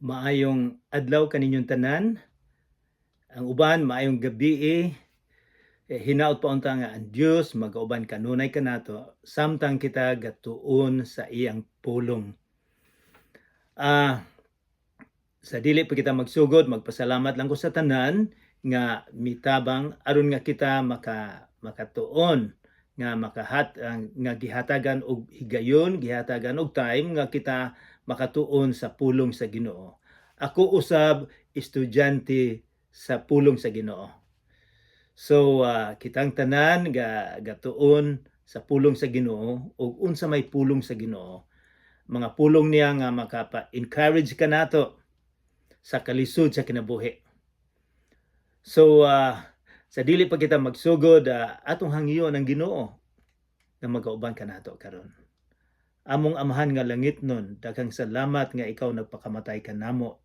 Maayong adlaw kaninyong tanan. Ang uban, maayong gabi. Eh, hinaot pa unta nga ang Dios magauban kanunay kanato samtang kita gatuon sa iyang pulong. Sa dili pa kita magsugod, magpasalamat lang ko sa tanan nga mitabang aron nga kita makatuon nga makahat nga gihatagan og higayon, gihatagan og time nga kita makatuon sa pulong sa Ginoo. Ako usab estudyante sa pulong sa Ginoo. So kitang tanan ga gatuon sa pulong sa Ginoo ug unsa may pulong sa Ginoo. Mga pulong niya nga makapa-encourage kanato sa kalisod sa kinabuhi. So sa dili pa kita magsugod, atong hangyoon ang Ginoo nga magauban kanato karon. Among Amahan nga langitnon, daghang salamat nga ikaw nagpakamatay kanamo.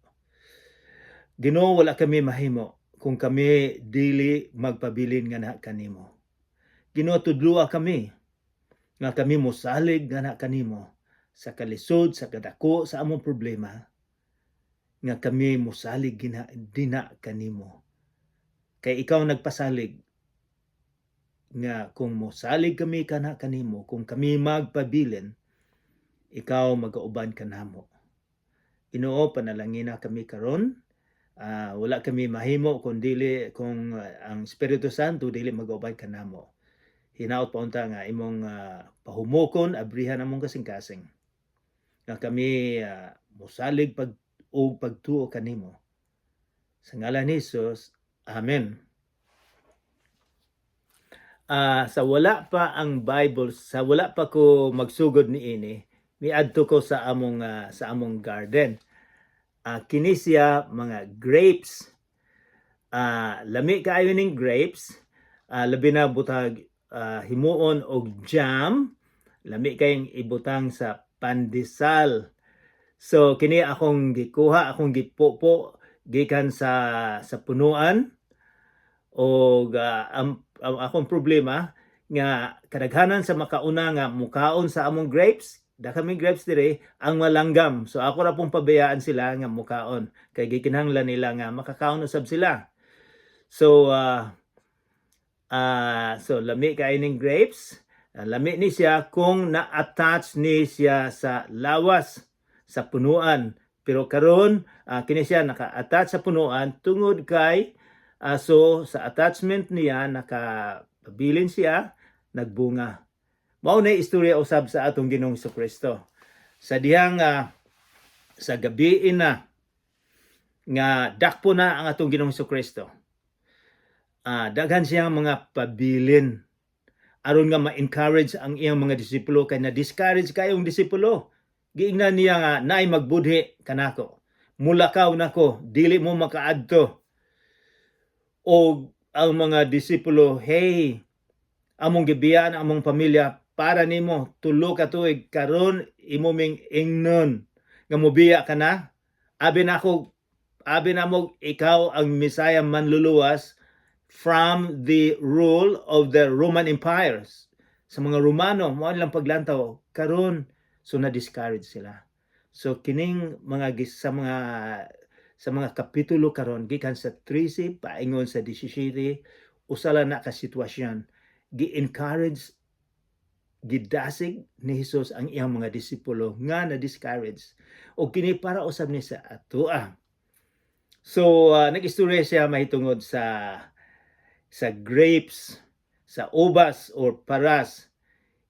Ginoo, wala kami mahimo kung kami dili magpabilin nga kanimo. Ginoo, tudloa kami nga kami mosalig nga kanimo sa kalisod, sa kadako sa among problema, nga kami mosalig gina dina kanimo. Kay ikaw nagpasalig nga kung mosalig kami kana kanimo, kung kami magpabilin, ikaw magauban kanamo. Ginoo, panalangina kami karon. Wala kami mahimo kung dili kung ang Espiritu Santo dili magauban kanamo. Hinaot pa unta nga imong pahumokon, abrihan among kasing-kasing. Nga kami mosalig pag og pagtuo kanimo. Sa ngalan ni Jesus, Amen. Sa wala pa ang Bible, sa wala pa ko magsugod niini, miadto ko sa among garden. Kini siya mga grapes. Lami kaayo ning grapes. Labi na butag himuon og jam. Lami kayong ibutang sa pandesal. So kini akong gikuha, akong gipupo gikan sa punuan og ang akong problema nga kadaghanan sa makauna nga mukaon sa among grapes, da kami grapes dire ang malanggam. So ako ra pong pabayaan sila nga mukaon kay gikinahanglan nila nga makakaon usab sila. So so lami kay ning grapes. Lami ni siya kung na-attach ni siya sa lawas, sa punuan. Pero karon kini siya naka-attach sa punuan tungod kay so sa attachment niya nakapabilin siya, nagbunga. Mao na istorya usab sa atong Ginoong Kristo. Sa dihang sa gabi na nga dakpo na ang atong Ginoong Kristo. Daghan siyang mga pabilin aron nga ma-encourage ang iyang mga disipulo kay na-discourage kayong disipulo. Giingnan niya nga naay magbudhi kanako. Mulakaw nako, dili mo makaadto. O ang mga disipulo, "Hey, among gibiyaan ang among pamilya para nimo 3 ka tuig, karon imo ming ingnon nga mobiya ka na. Abi nako, abi namo ikaw ang Mesaya, manluluwas from the rule of the Roman empires." Sa mga Romano, mo lang paglantaw karon. So na discourage sila. So kining mga sa mga kapitulo karon gikan sa 13 paingon sa 17, usa lang na ka sitwasyon. Gi-encourage, gidasig ni Jesus ang iyang mga disipulo nga na discourage, o kini para usab ni sa atoa. So nag-istorya siya mahitungod sa grapes, sa ubas or paras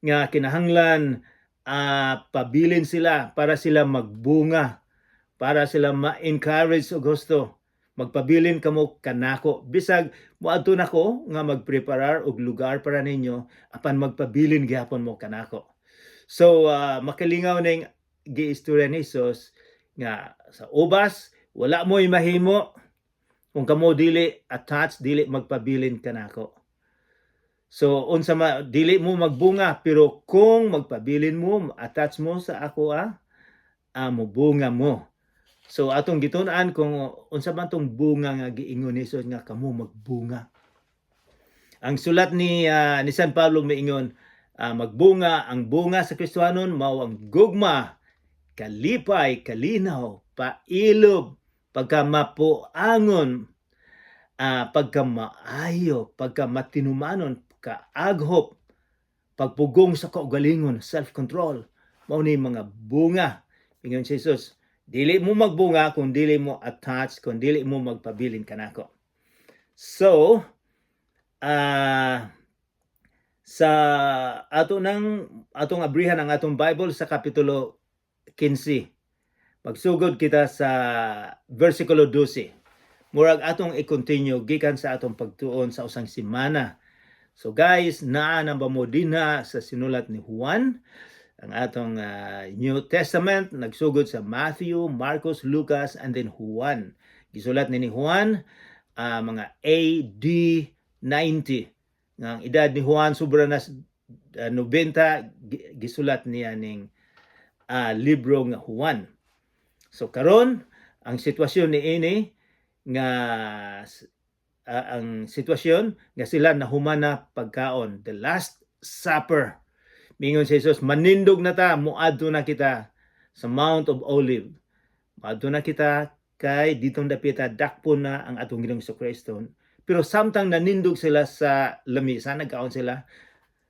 nga kinahanglan pabilin sila para sila magbunga, para sila ma-encourage og gusto. "Magpabilin kamo kanako bisag moadto nako nga magpreparar og lugar para ninyo, apan magpabilin gihapon mo kanako." So makalingaw ning giistorya ni Jesus nga sa ubas, wala mo'y mahimo kung kamo dili attached, dili magpabilin kanako. So unsa ma, dili mo magbunga, pero kung magpabilin mo, attach mo sa ako, mobunga mo. So atong gitun-an kung unsa man tong bunga nga giingon ni Jesus nga kamo magbunga. Ang sulat ni San Pablo miingon, magbunga, ang bunga sa Kristohanon mao ang gugma, kalipay, kalinaw, pagkapailob, pagkamapuangon, pagkamaayo, pagkamatinumanon, kaaghop, pagpugong sa kaugalingon, self-control. Mao ni mga bunga. Ingon si Jesus, dili mo magbunga kung dili mo attach, kung dili mo magpabilin kanako. So, sa ato nang atong abrihan ang atong Bible sa Kapitulo 15. Magsugod kita sa versikulo 12. Murag atong i-continue gikan sa atong pagtuon sa usang semana. So guys, naa na ba mo dinha sa sinulat ni Juan? Ang atong New Testament nagsugod sa Matthew, Marcos, Lucas, and then Juan. Gisulat ni Juan mga AD 90. Nga ang edad ni Juan sobra na 90, gisulat niya ning libro nga Juan. So karon ang sitwasyon ni ini nga ang sitwasyon nga sila nahumana pagkaon, the Last Supper. Mingon si Jesus, "Manindog na ta, muadto na kita sa Mount of Olive. Muadto na kita kay ditong dapita dakpon na ang atong Ginoong Kristo." Pero samtang nanindog sila sa lamisa, nagkaon sila,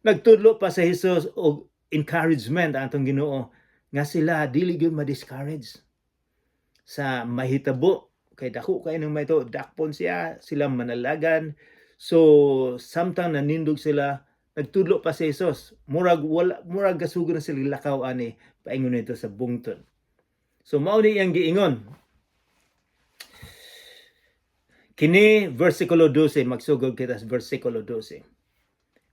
nagtudlo pa sa Jesus og encouragement ang atong Ginoo nga sila dili gyud ma-discourage sa mahitabo kay dako kay nang may dakpon siya, sila manalagan. So samtang nanindog sila, nagtudlo pa si Jesus. Murag wala, murag gasugod na sila lakaw ani paingon nito sa bungtod. So mao ni iyang giingon kini, versikulo 12. Magsugod kita sa versikulo 12.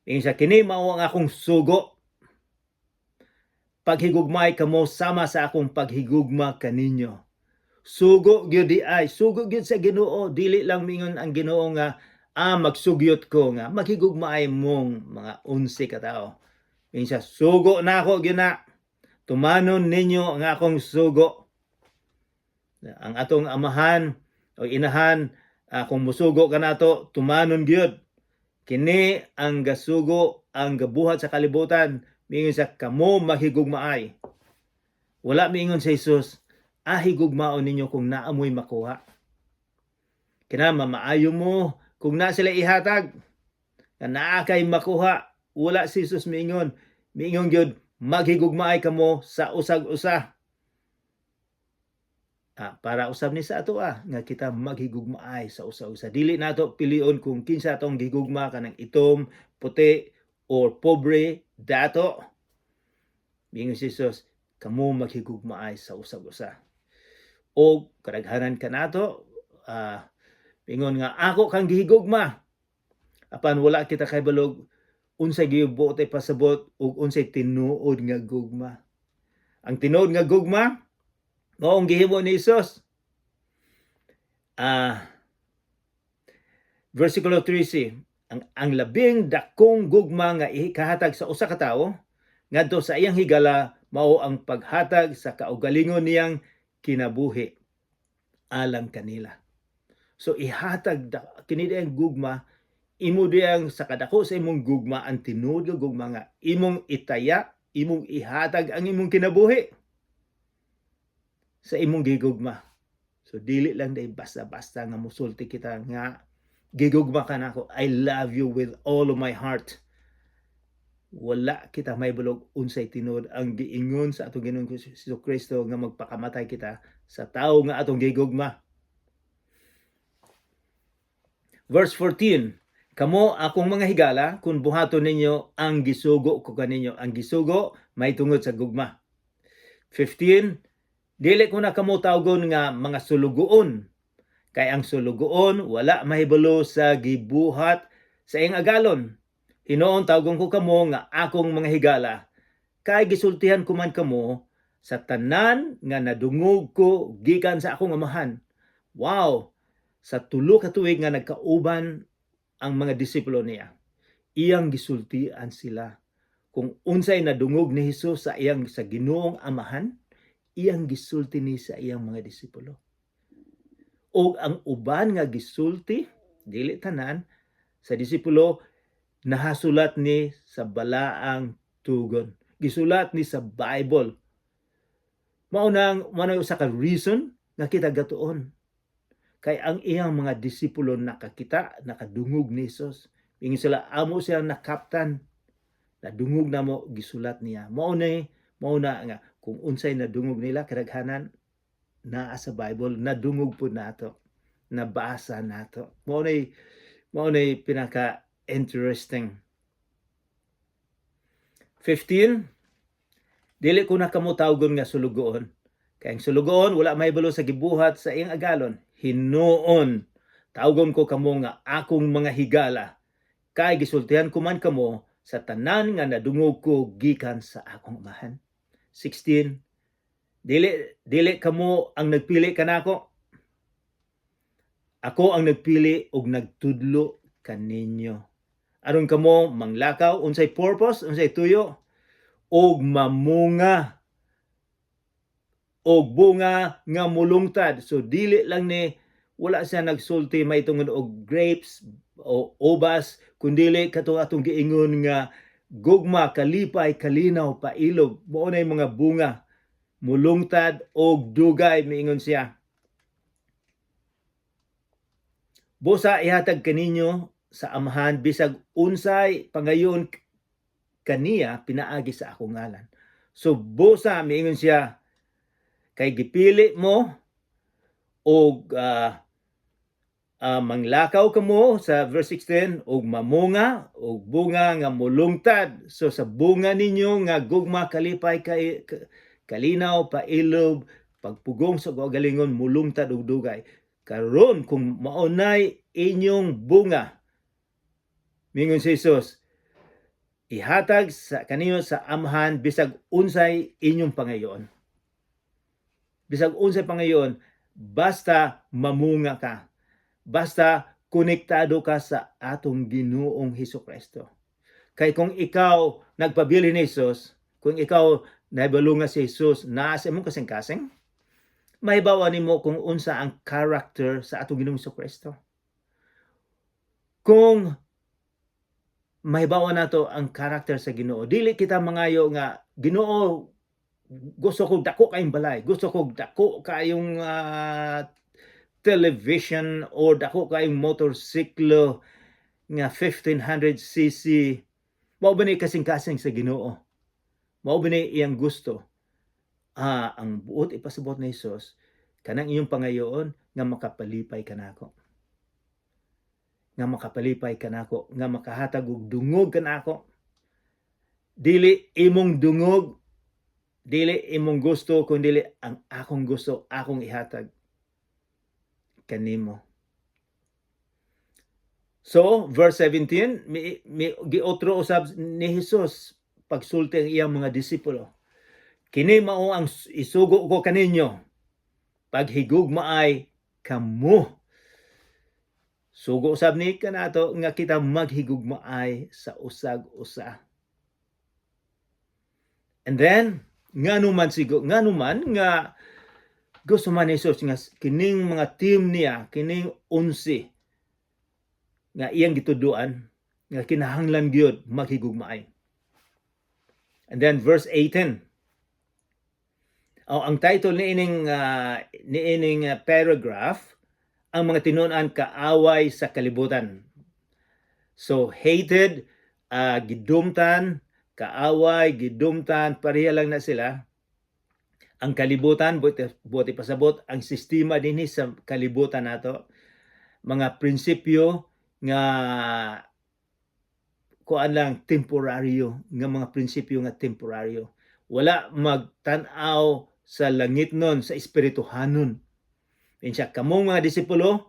Ingon siya, "Kini mao ang akong sugo: paghigugmay kamo sama sa akong paghigugma kaninyo." Sugo gyud di ay, sugo gyud sa Ginoo. Dili lang mingon ang Ginoo nga magsugyot ko nga maghigugmaay mong mga 11 ka tawo. Ingon siya, "Sugo na ako gyud na. Tumanon ninyo ang akong sugo." Ang atong amahan o inahan, kung musugo ka nato, tumanon gyud. Kini ang gasugo, ang gabuhat sa kalibutan. Mingon sa kamo maghigugmaay. Wala miingon sa Jesus, "Higugmaon ninyo kung naamoy makuha. Kina mamaayo mo kung na sila ihatag. Na naa kay makuha." Wala si Jesus miingon. Miingon gyud, maghigugmaay kamo sa usag-usa. Para usab ni sa ato nga kita maghigugmaay sa usa-usa. Dili nato pilion kung kinsa atong gigugma, kanang itom, puti or pobre dato. Miingon si Jesus, kamo maghigugmaay sa usag-usa. O kadaghanan kanato ingon nga ako kang gihigugma. Apan wala kita kahibalo unsay gibuot ay pasabot ug unsay tinuod nga gugma. Ang tinuod nga gugma mao ang gihimo ni Jesus. Versikulo 13, ang labing dakong gugma nga ikahatag sa usa ka tawo ngadto sa iyang higala mao ang paghatag sa kaugalingon niyang kinabuhi alang kanila. So ihatag da, kini ang gugma imo diyang sa kadako sa imong gugma, ang tinuod nga gugma nga imong itaya, imong ihatag ang imong kinabuhi sa imong gigugma. So dili lang day basta-basta nga musulti kita nga gigugma ka nako, I love you with all of my heart. Wala kita mahibalo unsay tinuod ang giingon sa atong Ginoong Hesus Kristo nga magpakamatay kita sa tawo nga atong gigugma. Verse 14, "Kamo akong mga higala kung buhaton ninyo ang gisugo ko kaninyo." Ang gisugo may tungod sa gugma. 15, "Dili ko na kamo tawgon nga mga sulugoon, kay ang sulugoon wala mahibalo sa gibuhat sa iyang agalon. Hinuon tawgon ko kamo nga akong mga higala, kay gisultihan ko man kamo sa tanan nga nadungog ko gikan sa akong Amahan." Wow! Sa 3 ka tuig nga nagkauban ang mga disipulo niya, iyang gisultian sila kung unsay nadungog ni Hesus sa iyang sa Ginoong Amahan, iyang gisulti ni sa iyang mga disipulo. O ang uban nga gisulti, dili tanan, sa disipulo, nahasulat ni sa Balaang Tugon. Gisulat ni sa Bible. Mao nang mao usa ka reason nga kita gatuon. Kay ang iyang mga disipulo nakakita, nakadungog ni Jesus. Ingon sila, amo siya nakaptan. Nadungog namo, gisulat niya. Mao na nga kung unsay nadungog nila, kadaghanan naa sa Bible, nadungog pud nato, nabasa nato. Mao na pinaka interesting. 15. Dili ko na kamo tawgon nga sulugoon. Kay ang sulugoon wala mahibalo sa gibuhat sa iyang agalon. Hinuon, tawgon ko kamo nga akong mga higala. Kay gisultihan ko man kamo sa tanan nga nadungog ko gikan sa akong Amahan. 16. Dili kamo ang nagpili kanako. Ako ang nagpili og nagtudlo kaninyo. Aron kamo manglakaw, unsay purpose, unsay tuyo, og mamunga og bunga nga mulungtad. So dili lang ni, wala siya nagsulti may tungod og grapes o ubas, kundili katong atong giingon nga gugma, kalipay, kalinaw, pailob. Mao na mga bunga, mulungtad og dugay, miingon siya. Busa ihatag kaninyo sa Amahan bisag unsay pangayon kaniya pinaagi sa akong ngalan. So busa, miingon siya, kay gipili mo og manglakaw kamo sa verse 16 og mamunga og bunga nga mulungtad. So sa bunga ninyo nga gugma, kalipay, kay kalinaw, pailob, pagpugong sa kaugalingon, mulungtad og dugay. Karon kung maunay inyong bunga, mingon si Jesus, ihatag sa kaniyo sa Amahan bisag unsay inyong pangayoon. Bisag unsay pangayoon, basta mamunga ka. Basta konektado ka sa atong Ginoong Hesus Kristo. Kay kung ikaw nagpabilin ni Jesus, kung ikaw nahibalo nga si Jesus naa sa imong kasing-kasing, mahibaw nimo kung unsa ang character sa atong Ginoong Hesus Kristo. Kung mahibaw nato ang character sa Ginoo, dili kita mangayo nga, "Ginoo, gusto ko dako kayong balay, gusto ko dako kayong television or dako kayong motorsiklo nga 1500 cc." Mao ba ni kasing-kasing sa Ginoo? Mao ba ni iyang gusto? Ang buot ipasabot ni Jesus, kanang iyong pangayoon nga makapalipay kanako. Nga makapalipay kanako, nga makahatag og dungog kanako. Dili imong dungog, dili imong gusto, kundi ang akong gusto akong ihatag kanimo. So, verse 17, mi giotro usab ni Jesus pagsulti ang iyang mga disipulo. "Kini mao ang isugo ko kaninyo: paghigugmaay kamo." Sugo usab ni kanato nga kita maghigugmaay sa usag usa. And then, ngano man nga gusto man ni Jesus nga kining mga team niya, kining 11 nga iyang gituduan, nga kinahanglan gyud maghigugmaay? And then verse 18. Oh, ang title niining paragraph, ang mga tinunan kaaway sa kalibutan. So hated, gidumtan, kaaway, gidumtan, pareha lang na sila. Ang kalibutan, buot ipasabot, ang sistema dinhi sa kalibutan nato, mga prinsipyo nga kuan lang, temporaryo, nga mga prinsipyo nga temporaryo. Wala magtan-aw sa langit nun, sa espirituhanon. Siya, kamong mga disipulo,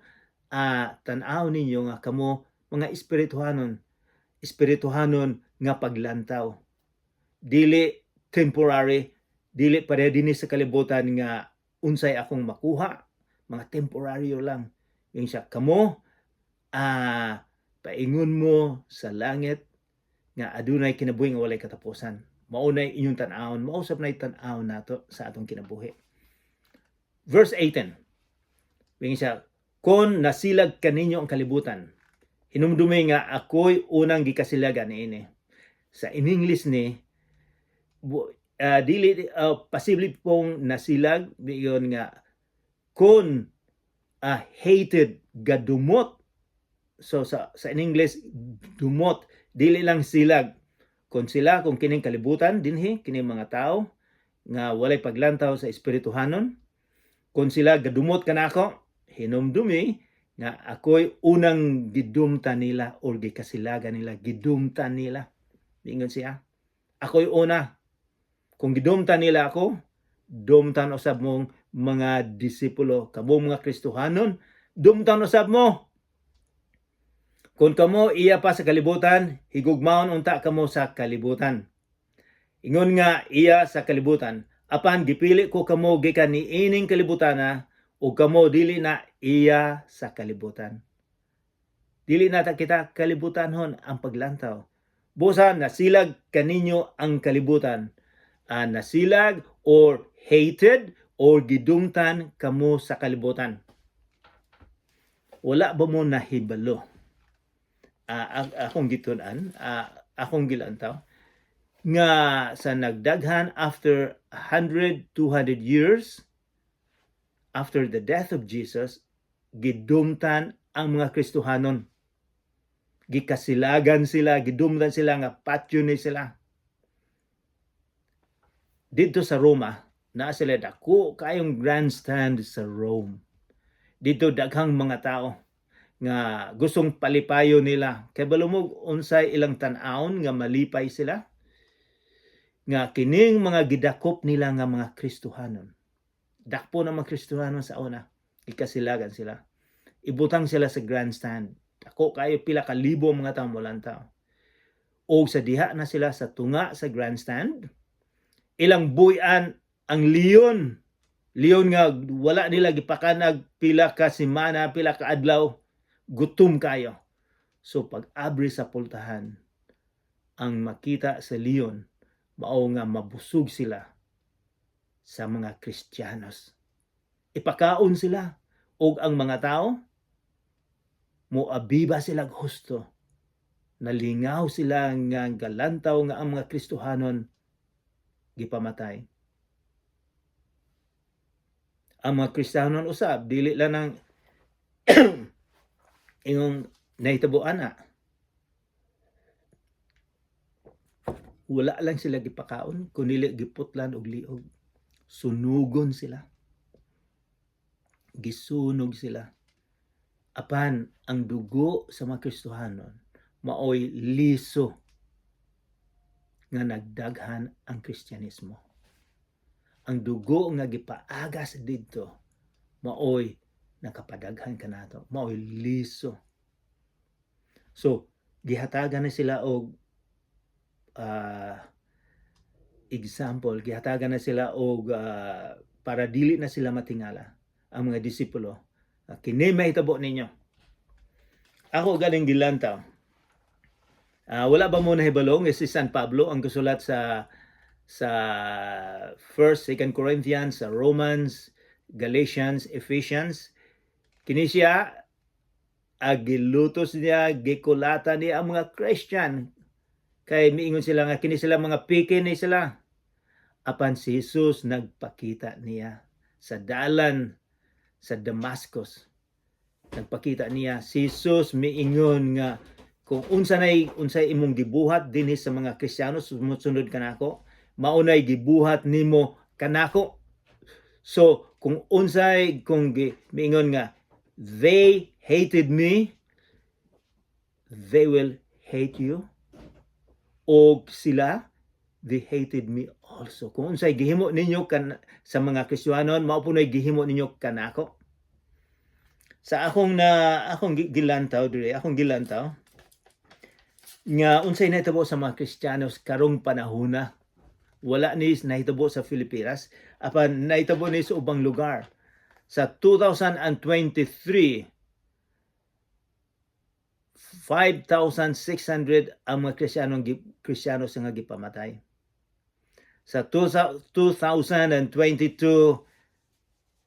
tan-aw ninyo nga kamo mga espirituhanon, espirituhanon nga paglantaw. Dili temporary, dili pareha dinhi sa kalibutan nga unsay akong makuha, mga temporaryo lang. Yung siya, kamo, paingon mo sa langit nga adunay kinabuhi nga walay katapusan. Mao nay inyong tan-awon, mao usab nay tan-awon nato sa atong kinabuhi. Verse 18. Wingi siya, "Kon nasilag kaninyo ang kalibutan, hinumdumi nga ako'y unang gikasilagan niini." Sa in English ni dili posible pong nasilag, miingon nga Kung hated, gadumot. So sa in English, dumot, dili lang silag. Kung sila, kung kining kalibutan dinhi, kining mga tao nga walay paglantaw sa espirituhanon, kung sila gadumot kanako, hinumdumi nga ako'y unang gidumta nila or gikasilagan nila, gidumta nila. Ingon siya. Ako'y una. Kung gidumta nila ako, dumtan usab mong mga disipulo, kamo mga Kristohanon, dumtan usab mo. Kung kamo iya pa sa kalibutan, higugmaon unta kamo sa kalibutan. Ingon nga iya sa kalibutan, apan gipili ko kamo gikan niining kalibutana ug kamo dili na iya sa kalibutan. Dili na ta kita kalibutanhon ang paglantaw. Busa nasilag kaninyo ang kalibutan. Nasilag or hated or gidumtan kamo sa kalibutan. Wala ba mo nahibalo? Akong gitun-an, akong gilantaw, nga sa nagdaghan after 100, 200 years after the death of Jesus, gidumtan ang mga Kristohanon. Gikasilagan sila, gidumtan sila nga patyon ni sila. Dito sa Roma, naa sila dako kayong grandstand sa Rome. Dito daghang mga tao nga gustong palipayo nila. Kay balumog unsay ilang tan-awon nga malipay sila nga kining mga gidakop nila nga mga Kristohanon. Dakpo ng mga Kristohanon sa una, ikasilagan sila. Ibutang sila sa grandstand. Dako kayo, pila ka libo ang mga tao molantaw. O sa diha na sila sa tunga sa grandstand, ilang buy-an ang leon. Leon nga wala nila gipakanag pila ka semana, pila ka adlaw, gutom kayo. So pag abri sa pultahan, ang makita sa leon, mao nga mabusog sila sa mga Kristiyanos. Ipakaon sila og ang mga tao moabiba sila husto. Nalingaw sila nga galantaw nga ang mga Kristohanon gipamatay. Ang mga Kristiyanon usab dili lang nang ingong nahitabo ana. Wala lang sila gipakaon kundi giputlan og liog. Sunugon sila. Gisunog sila. Apan ang dugo sa mga Kristohanon maoy liso nga nagdaghan ang Kristyanismo. Ang dugo nga gipaagas didto maoy nakapadaghan kanato, maoy liso. So gihatagan na sila og example, gihatagan na sila og para dili na sila matingala ang mga disipulo. Kini mahitabo ninyo. Ako galing gilantaw. Wala ba mo nahibalo nga si San Pablo ang gusulat sa First, Second Corinthians, sa Romans, Galatians, Ephesians? Kini siya gilutos niya, gikulata niya ang mga Christian kay miingon sila nga kini sila mga piki ni sila. Apan si Jesus nagpakita niya sa dalan sa Damascus. Nagpakita niya si Jesus, miingon nga kung unsa nay unsay imong gibuhat dinhi sa mga Kristiyano sumusunod kanako, maunay gibuhat nimo kanako. So kung unsay kung miingon nga they hated me, they will hate you, og sila, they hated me also. Kung unsay gihimo ninyo kan sa mga Kristiyanon, mao punoy gihimo ninyo kanako. Sa akong na akong gilantaw dire, akong gilantaw nga unsay nahitabo sa mga Kristiyanos karong panahona. Wala ni nahitabo sa Pilipinas, apan nahitabo ni sa ubang lugar. Sa 2023, 5,600 ang mga Kristiyano sa nga gipamatay. Sa 2022,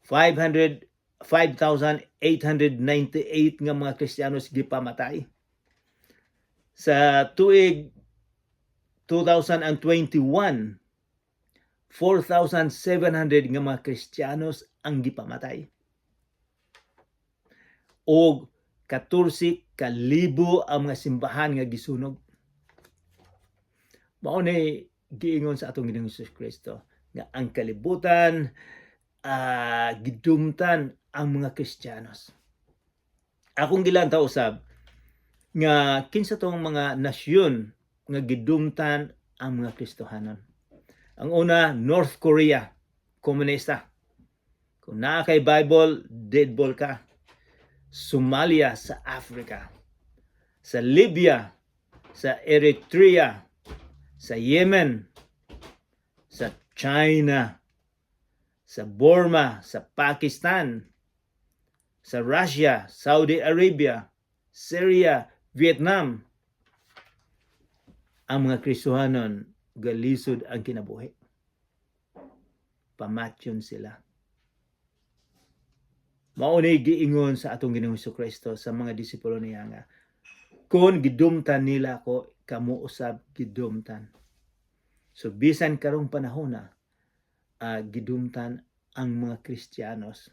500 5,898 nga mga Kristiyanos gipamatay. Sa tuig 2021, 4,700 nga mga Kristiyanos ang gipamatay. Og 14,000 ang mga simbahan nga gisunog. Mao ni giingon sa atong Ginoong Hesus Kristo nga ang kalibutan gidumtan ang mga Kristiyanos. Akong gilantaw usab nga kinsa tong mga nasyon nga gidumtan ang mga Kristohanon. Ang una, North Korea, komunista. Kung naa kay Bible, deadball ka. Somalia sa Africa, sa Libya, sa Eritrea, sa Yemen, sa China, sa Burma, sa Pakistan, sa Russia, Saudi Arabia, Syria, Vietnam. Ang mga Kristohanon galisod ang kinabuhi. Pamatyon sila. Mao ni giingon sa atong Ginoong Kristo sa mga disipulo niya nga kung gidumtan nila ko, kamo usab gidumtan. So bisan karong panahon na gidumtan ang mga Kristiyanos,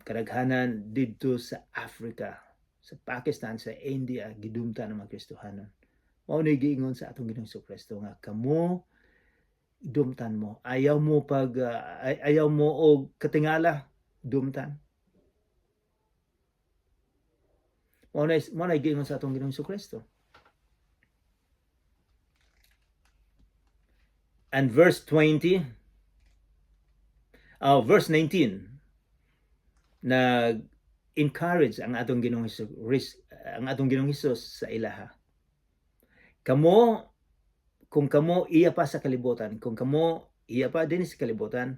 kadaghanan didto sa Africa, sa Pakistan, sa India, gidumtan ang mga Kristohanon. Mao ni giingon sa atong Ginoong Kristo nga kamo dumtan mo. Ayaw mo pag ayaw mo og katingala, dumtan. Mao na giingon sa atong Ginoong Kristo. And verse 20, verse 19, nag-encourage ang atong Ginoong Hesus sa ilaha. Kamo, kung kamo iya pa sa kalibutan, kung kamo iya pa din sa kalibutan,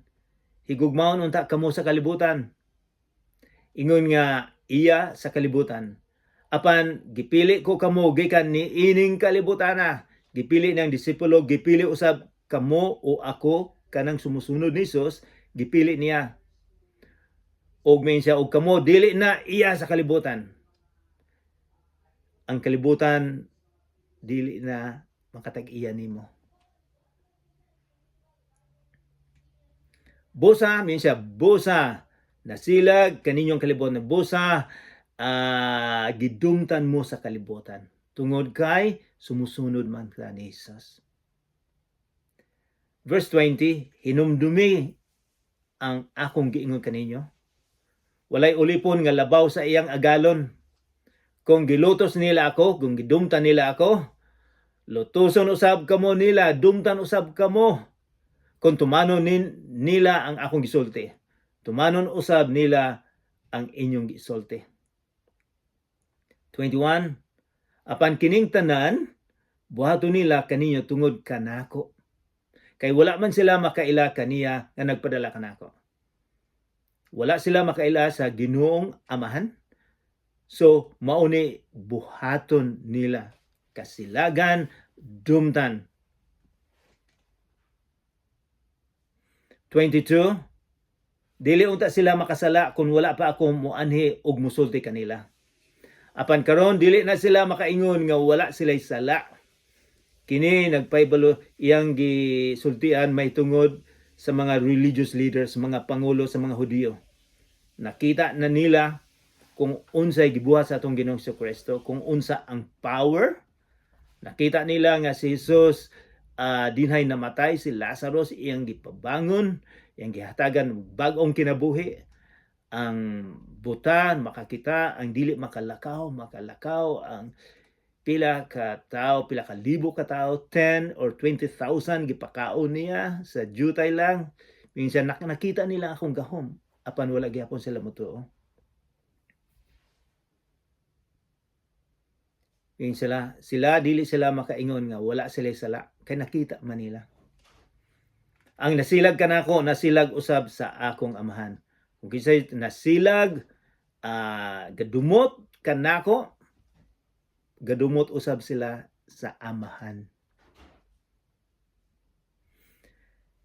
higugmaon unta kamo sa kalibutan. Ingon nga iya sa kalibutan. Apan gipili ko kamo gikan ni ining kalibutana. Gipili ng disipulo, gipili usab kamo o ako kanang sumusunod ni Jesus, gipili niya. Og may siya og kamo dili na iya sa kalibutan. Ang kalibutan dili na makatag-iya nimo. Busa, minsan siya, busa, nasilag kaninyong kalibutan, busa, gidumtan mo sa kalibutan. Tungod kay sumusunod man ka ni Jesus. Verse 20, hinumdumi ang akong giingon kaninyo. Walay ulipon nga labaw sa iyang agalon. Kung gilutos nila ako, kung gidumtan nila ako, lutuson usab kamo nila, dumtan usab kamo. Kung tumanon nila ang akong gisulti, tumanon usab nila ang inyong gisulti. 21. Apan kining tanan, buhaton nila kaninyo tungod kanako. Kay wala man sila makaila kaniya nga nagpadala kanako. Wala sila makaila sa Ginoong Amahan. So, mauni buhaton nila kasilagan, dumtan. 22. Dili unta sila makasala kung wala pa ako muanhi og musulti kanila. Apan karon dili na sila makaingon nga wala sila sala. Kini nagpaybalo iyang gisultian may tungod sa mga religious leaders, mga pangulo sa mga Hudiyo. Nakita na nila kung unsay gibuhat sa atong Ginoong Kristo, kung unsa ang power. Nakita nila nga si Jesus dinhay namatay, si Lazarus iyang gipabangon, iyang gihatagan og bag-ong kinabuhi. Ang buta makakita, ang dili makalakaw, makalakaw, ang pila ka tao, pila ka libo ka tao, 10 or 20,000 gipakaon niya sa jutay lang. Minsan nakita nila akong gahom, apan wala gihapon sila motuo. Yung sila dili sila makaingon nga wala sila sala kay nakita man nila. Ang nasilag kanako, nasilag usab sa akong Amahan. Kung kinsay nasilag, gadumot kanako, gadumot usab sila sa Amahan.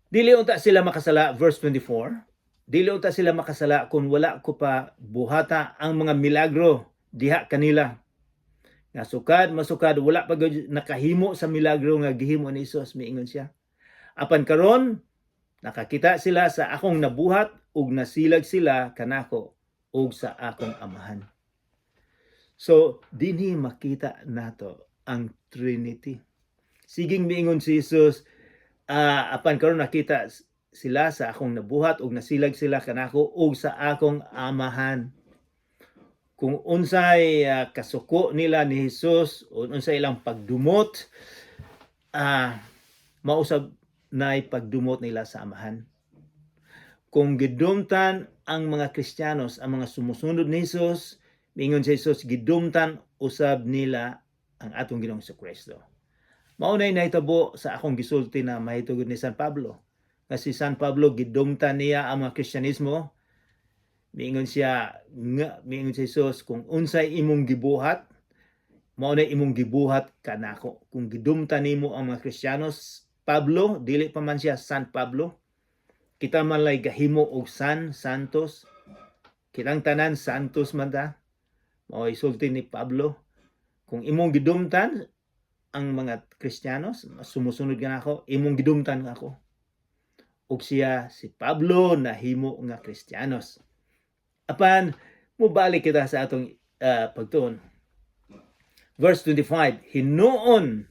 Dili unta sila makasala, verse 24. Dili unta sila makasala kung wala ko pa buhata ang mga milagro diha kanila. Nga sukad masukad wala pa gyud nakahimo sa milagro nga gihimo ni Hesus, miingon siya. Apan karon nakakita sila sa akong nabuhat ug nasilag sila kanako ug sa akong Amahan. So dinhi makita nato ang Trinity. Siging miingon si Jesus, apan karon nakita sila sa akong nabuhat ug nasilag sila kanako ug sa akong Amahan. Kung unsay kasuko nila ni Jesus o unsay ilang pagdumot, mausab nay pagdumot nila sa Amahan. Kung gidumtan ang mga Kristiyanos, ang mga sumusunod ni Jesus, miingon si Jesus, gidumtan usab nila ang atong Ginoong Kristo. Mao nay nahitabo sa akong gisulti na mahitungod ni San Pablo. Nga si San Pablo, gidumtan niya ang mga Kristyanismo. Miingon siya nga, miingon si Jesus, kung unsay imong gibuhat, mao nay imong gibuhat kanako. Kung gidumtan nimo ang mga Kristiyanos, Pablo, dili pa man siya San Pablo. Kita man lay gahimo og San Santos. Kitang tanan Santos man ta. Mao isulti ni Pablo, kung imong gidumtan ang mga Kristiyanos, sumusunod ka nako, imong gidumtan ako. Ug siya, si Pablo, nahimo nga Kristiyanos. Apan mubalik kita sa atong pagtuon. Verse 25, "Hinuon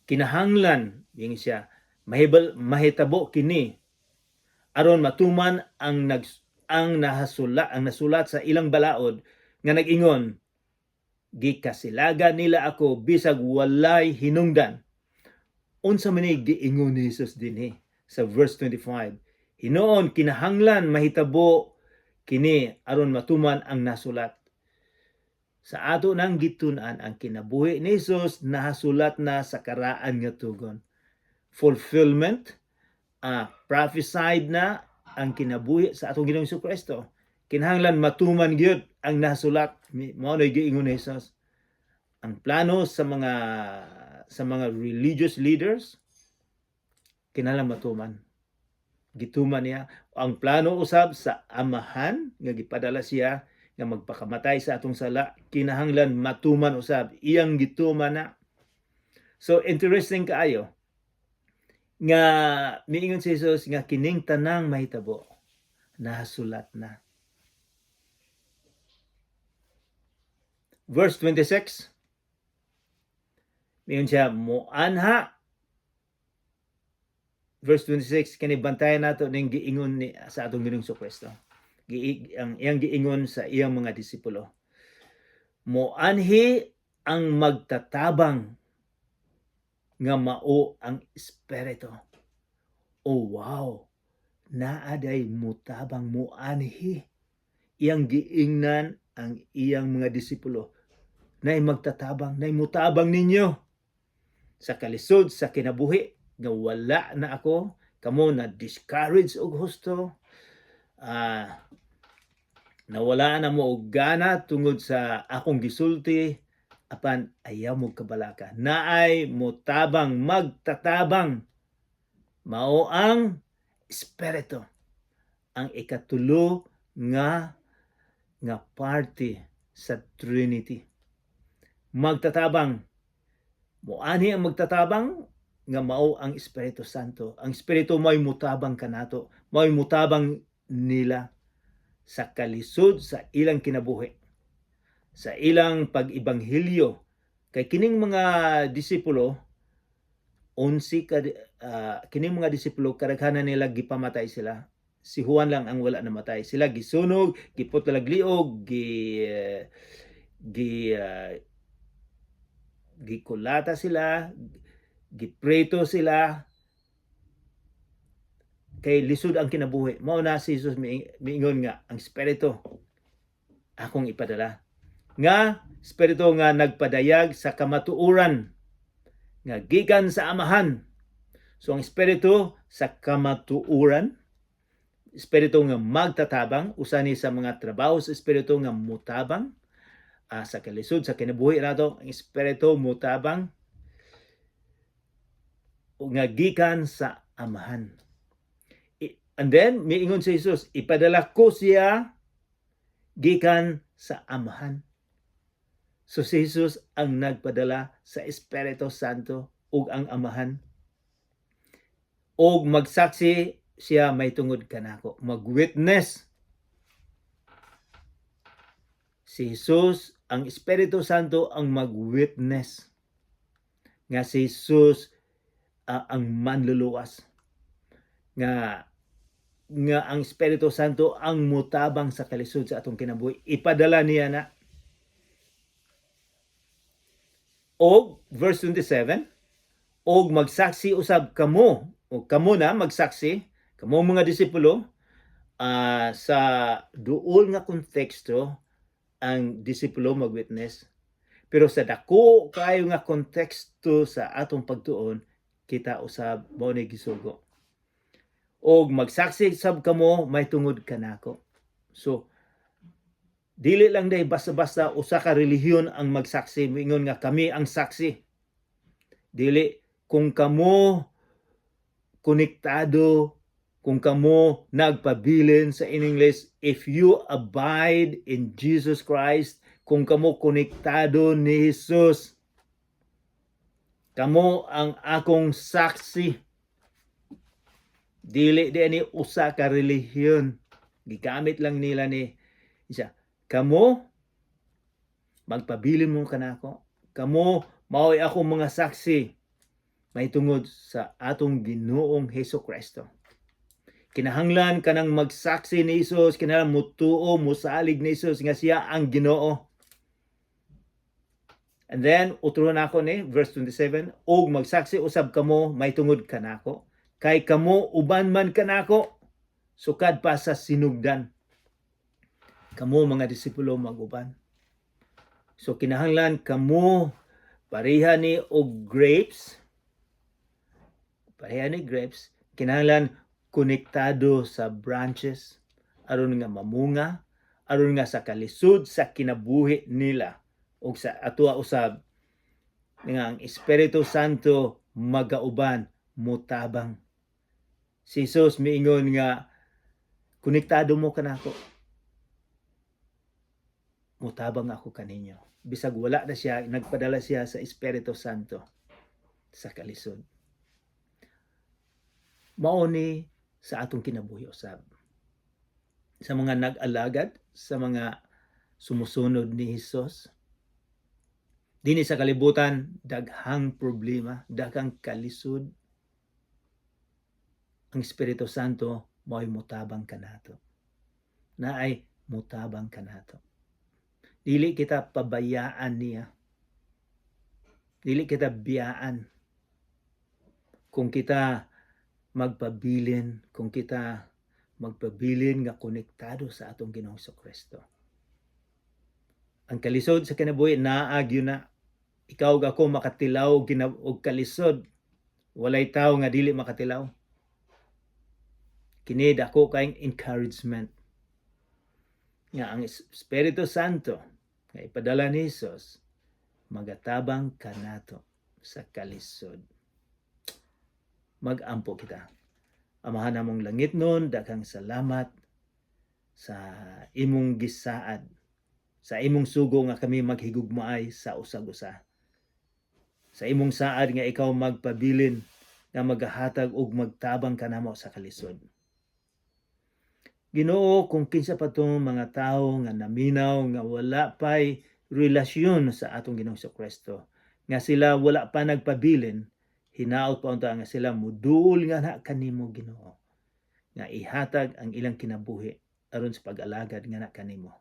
kinahanglan," yung siya, mahibal mahitabo kini aron matuman ang nahasula ang nasulat sa ilang balaod nga nag-ingon, "Gikasilagan nila ako bisag walay hinungdan." Unsa man ni giingon ni Jesus dinhi sa verse 25? "Hinuon kinahanglan mahitabo kini aron matuman ang nasulat." Sa ato nang gitun-an, ang kinabuhi ni Jesus nahasulat na sa Karaan nga Tugon. Fulfillment, prophesied na ang kinabuhi sa atong Ginoong Kristo. Kinahanglan matuman gyud ang nasulat. Mao na giingon ni Jesus. Ang plano sa mga religious leaders, kinahanglan matuman. Gituman niya ang plano usab sa Amahan nga gipadala siya nga magpakamatay sa atong sala, kinahanglan matuman usab, iyang gituman na. So interesting kaayo nga miingon si Jesus nga kining tanang mahitabo nasulat na. Verse 26, miingon siya, "Moanha." Verse 26, kani bantayan nato ning giingon ni sa atong Ginoong Kristo. Ang iyang giingon sa iyang mga disipulo. "Moanhi ang magtatabang nga mao ang Espiritu." Oh wow. Naa day mutabang, moanhi. Iyang giingnan ang iyang mga disipulo. Nay magtatabang, nay mutabang ninyo sa kalisod sa kinabuhi nga wala na ako, kamo na discourage og husto, nawala na mo og gana tungod sa akong gisulti, apan ayaw mo kabalaka, naay mutabang, magtatabang, mao ang Espiritu, ang ikatulo nga nga parte sa Trinity, magtatabang. Moanhi ang magtatabang nga mao ang Espiritu Santo. Ang Espiritu mo'y mutabang kanato, mo'y mutabang nila sa kalisod sa ilang kinabuhi, sa ilang pag-ebanghelyo. Kay kining mga disipulo, 11 ka, kining mga disipulo, kadaghanan nila gipamatay sila. Si Juan lang ang wala namatay. Sila gisunog, giputlag liog, gi gi gikulata sila, gipreto sila kay lisod ang kinabuhi. Mao na si Jesus miingon nga ang Espiritu akong ipadala. Nga Espiritu nga nagpadayag sa kamatuoran nga gikan sa Amahan. So ang Espiritu sa kamatuoran, Espiritu nga magtatabang, usa ni sa mga trabaho sa Espiritu nga mutabang sa kalisod sa kinabuhi nato, ang Espiritu mutabang nga gikan sa Amahan. And then miingon si Jesus, "Ipadala ko siya gikan sa Amahan." So si Jesus ang nagpadala sa Espiritu Santo ug ang Amahan. Og magsaksi siya may tungod kanako, magwitness. Si Jesus, ang Espiritu Santo ang mag-witness nga si Jesus ang manluluwas. Nga ang Espiritu Santo ang mutabang sa kalisod sa atong kinabuhi. Ipadala niya na. Og verse 27, og magsaksi usab kamo o kamo na magsaksi kamo mga disipulo. Sa duol nga konteksto ang disipulo magwitness, pero sa dako kayo nga konteksto sa atong pagtuon, kita usab mao ni gisugo, og magsaksi sab kamo may tungod kanako. So dili lang day basta-basta usa ka relihiyon ang magsaksi, moingon nga kami ang saksi. Dili. Kung kamo konektado, kung kamo nagpabilin, sa in English, if you abide in Jesus Christ, kung kamo konektado ni Jesus, kamo ang akong saksi. Dili di ani usa ka relihiyon, gigamit lang nila ni isa. Kamo magpabilin mo kanako, kamo mao'y akong mga saksi mahitungod sa atong Ginoong Hesus Kristo. Kinahanglan kanang magsaksi ni Jesus, kinahanglan mutuo, musalig ni Jesus nga siya ang Ginoo. And then utro na ako ni verse 27, og magsaksi usab kamo mahitungod kanako kay kamo uban man kanako sukad pa sa sinugdan. Kamo mga disipulo maguban. So kinahanglan kamo pareha ni og grapes, pareha ni grapes, kinahanglan konektado sa branches aron nga mamunga, aron nga sa kalisod sa kinabuhi nila ug sa atoa usab nga ang Espiritu Santo magauban, mutabang. Si Jesus miingon nga konektado mo kanako, mutabang ako kaninyo. Bisag wala na siya, nagpadala siya sa Espiritu Santo sa kalisod. Mao ni sa atong kinabuhi usab. Sa mga nag-alagad, sa mga sumusunod ni Hesus. Dinhi sa kalibutan, daghang problema, daghang kalisod. Ang Espiritu Santo mao'y mutabang kanato. Naay mutabang kanato. Dili kita pabayaan niya. Dili kita biyaan. Kung kita magpabilin, kung kita magpabilin nga konektado sa atong Ginoong Kristo. Ang kalisod sa kinabuhi naa gyud na. Ikaw ug ako makatilaw og kalisod. Walay tawo nga dili makatilaw. Kini dako kayong encouragement nga ang Espiritu Santo nga ipadala ni Jesus magatabang kanato sa kalisod. Mag-ampo kita. Amahan namong langitnon, daghang salamat sa imong gisaad, sa imong sugo nga kami maghigugmaay sa usag-usa. Sa imong saad nga ikaw magpabilin nga magahatag og magtabang kanamo sa kalisod. Ginoo, kung kinsa pa tong mga tawo nga naminaw nga wala pa'y relasyon sa atong Ginoong Kristo, nga sila wala pa nagpabilin, hinaot pa unta nga sila muduol nga na kanimo, Ginoo, nga ihatag ang ilang kinabuhi aron sa pag-alagad nga na kanimo.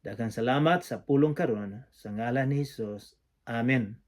Daghang salamat sa pulong karon, sa ngalan ni Hesus. Amen.